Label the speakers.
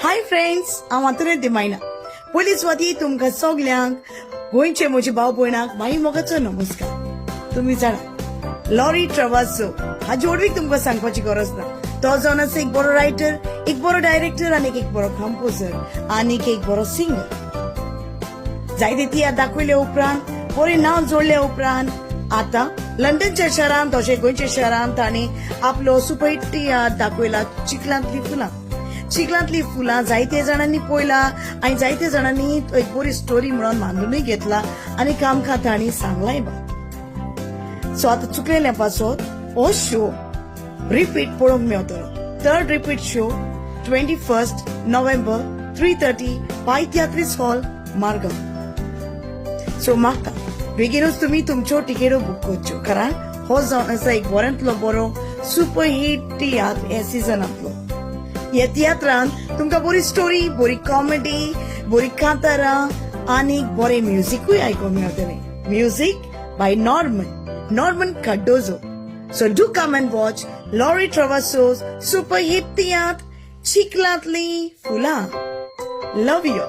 Speaker 1: Hi friends, हांव आंतोनेत डिमायना. पयली सुवाती तुमकां सगल्यांक, गोंयचे म्हजे भाव भयणाक माई मोगाचो नमस्कार. तुमी जाणा, लॉरी ट्रवासो हाजी ओडवीक तुमकां सांगपाची गरज ना. तो जावन आसा एक बरो रायटर, एक बरो डायरेक्टर आनी एक बरो कंपोजर आनी एक बरो सिंगर. जायते तियात्र दाखयले उपरांत, बरें नांव जोडले उपरांत, आतां लंडनच्या शहरांत तशें गोंयच्या शहरांत तांणी आपलो सुपरहिट तियात्र दाखयला, चिखलांतली फुलां. चिखलांतली फुलां जायते जाणांनी पळयला आनी जायते जाणांनी एक बरी स्टोरी म्हणून मानूनय घेतला आनी कामकां तांणी सांगलाय बा. सो आतां चुकलेल्या पासत हो शो रिपीट पळोवंक मेवतलो. Third repeat show 21 November, 3:30, पाय तियात्रीस हॉल, मारगांव. सो म्हाका बेगीनूच तुमी तुमच्यो टिकेटो बूक करच्यो, कारण हो जावन आसा एक बऱ्यांतलो बरो सुपर हिट तियात्र ह्या सिजनांतलो. ह्या तियात्रान तुमकां बरी स्टोरी, बरी कॉमेडी, बरी कांतारां आनी बरें म्युजिकूय आयकूंक मेळटलें. Music by Norman Cardozo. So do come and watch Laurie Travasso's super hit tiatr, Chiklatli Fula. Love you.